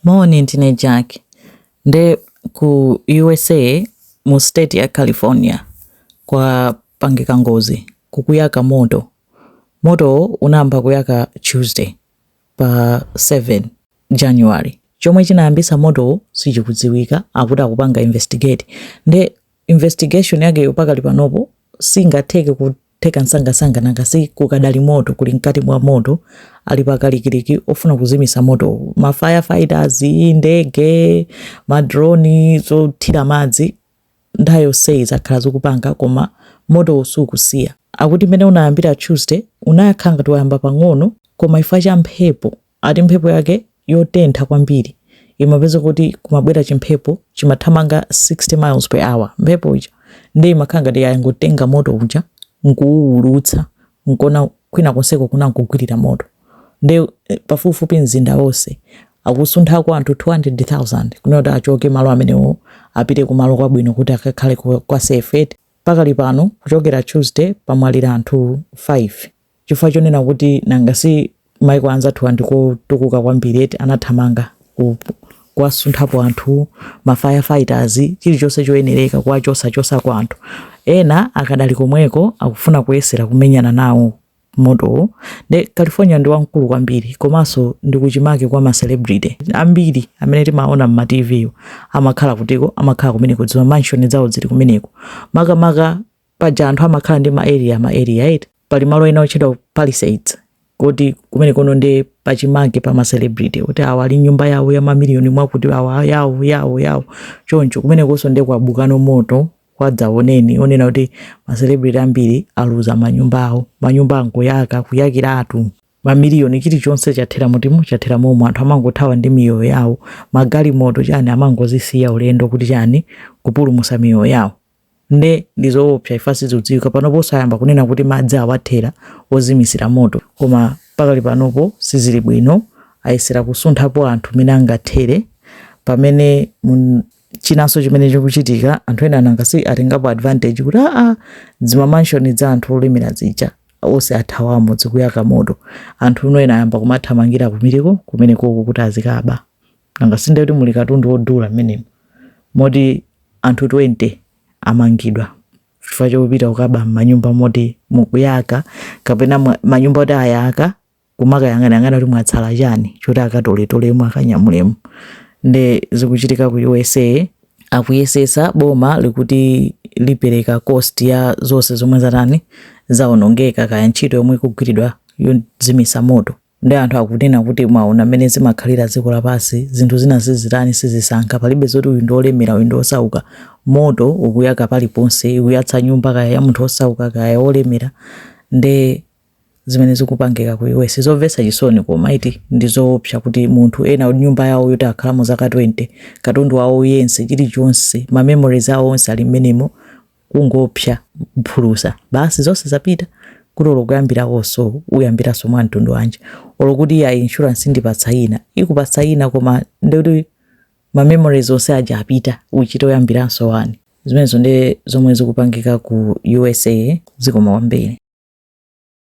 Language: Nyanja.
Moni, ndine Jack. Nde ku USA mu state ya California kwapangika ngozi, kukuyaka moto. Motowo unayamba kuyaka Tuesday pa 7 January. Chomwe chinayambisa motowo sichikudziwika, akuti akupanga investigate. Nde investigation yakeyo pakali panopo singatheke kutheka msangasanga, nanga si kukadali moto, kuli mkati mwa moto, ali pakalikiliki ofuna kuzimisa moto, ma firefighters, ndege, ma drone zothira madzi, nthawi yonseyi zakhala zikupanga, koma motowo sukusiya. Akuti mmene unayambira Tuesday unayakhala ngati wayamba pang'ono, koma chifukwa cha mphepo, ati mphepo yake yotentha kwambiri, imapeza kuti kumabwera chimphepo chimathamanga 60 miles per hour mphepo ija, ndi imakhala ngati yangotenga moto uja nkuwuwulutsa, nkona kwina konseko kunankugwirira moto. Ndi pafupifupi mzinda wonse akusunthako anthu 200,000 kunena kuti achoke malo amenewo apite kumalo kwabwino kuti akakhale kwa safe. Pakali pano, kuchokera Tuesday, pamwalira anthu 5 chifukwa chonena kuti nanga si maiko anzathu andikotukuka kwambiri eti, anathamanga kuwasunthapo anthu, ma firefighters, chilichonse choyenereka kuwachosachosako anthu. Ena akadali komweko akufuna kuyesera kumenyana nawo motowo. Nde California ndi wamkulu kwambiri, komanso ndi kuchimake kwa ma celebrity ambiri amene timaona mma TV amakhala kutiko, amakhala kumeneko, zima mansion zawo zili kumeneko. Makamaka paja anthu amakhala ndi ma area, ma area eti. Pali malo ena otchedwa Palisades, kuti kumene kuno ndi pachimake pa ma celebrity, kuti awa ali nyumba yawo ya mamiliyoni mwakuti, awa yawo yawo yawo choncho. Kumenekonso ndi kwabukano moto kwadzaoneni, onena kuti ma celebrity ambiri aluza manyumba awo, manyumba angoyaka kuyakiratu, mamiliyoni, chilichonse chathera mutimu, chathera momwe. Anthu amangothawa ndi miyoyo yawo, magalimoto chani amangozisiya ulendo kuti chani, kupulumutsa miyoyo yawo. Nde ndizoopsa, ifa sizikudziwika. Panopo sayamba kunena kuti madzi awathera ozimisira moto, koma pakali panopo sizili bwino. Ayesera kusunthapo anthu mene angathere. Pamene chinanso chimene chikuchitika, anthu ena nanga si atengapo advantage kuti aa, zima mansion za anthu olemera zija onse athawamo, zikuyaka moto, anthu uno ena ayamba kumathamangira kumiriko kumenekoko kuti azikaba, nanga sinde kuti muli katundu wodula mmenemo, moti anthu 20 amangidwa chifukwa chopita kukaba m'manyumba moti mukuyaka, kapena manyumba oti ayaka, kumakayang'anayang'ana kuti mwatsala chani choti akatoletolemo, akanyamulemo. Nde zikuchitika ku USA. Akuyesesa, boma likuti lipereka cost ya zonse zomwe zatani, zawonongeka, kaya ntchito yomwe ikugwiridwa yozimisa moto. Ndi anthu akunena kuti mwaona mmene zimakhalira dziko lapansi, zinthu zina sizitani, sizisankha, palibe zoti uyu ndi olemera, uyu ndi osauka. Moto ukuyaka paliponse, ikuyatsa nyumba kaya ya munthu osauka, kaya olemera. Nde zimene zikupangika ku US zomvetsa chisoni, koma iti ndi zoopsa kuti munthu ena nyumba yawo yoti akhalamo zaka 20, katundu wawo yense, chilichonse, ma memories awo onse ali mmenemo, kungopsa phulusa basi, zonse zapita. Kuti olo kuyambirakonso, uyambiranso mwa mtundu wanji? Olo kuti ya insurance ndipatsa ina, ikupatsa ina, koma ndikuti ma memories onse aja apita, uchite oyambiranso wani. Zimenezo ndi zomwe zikupangika ku USA. Zikoma kwambiri.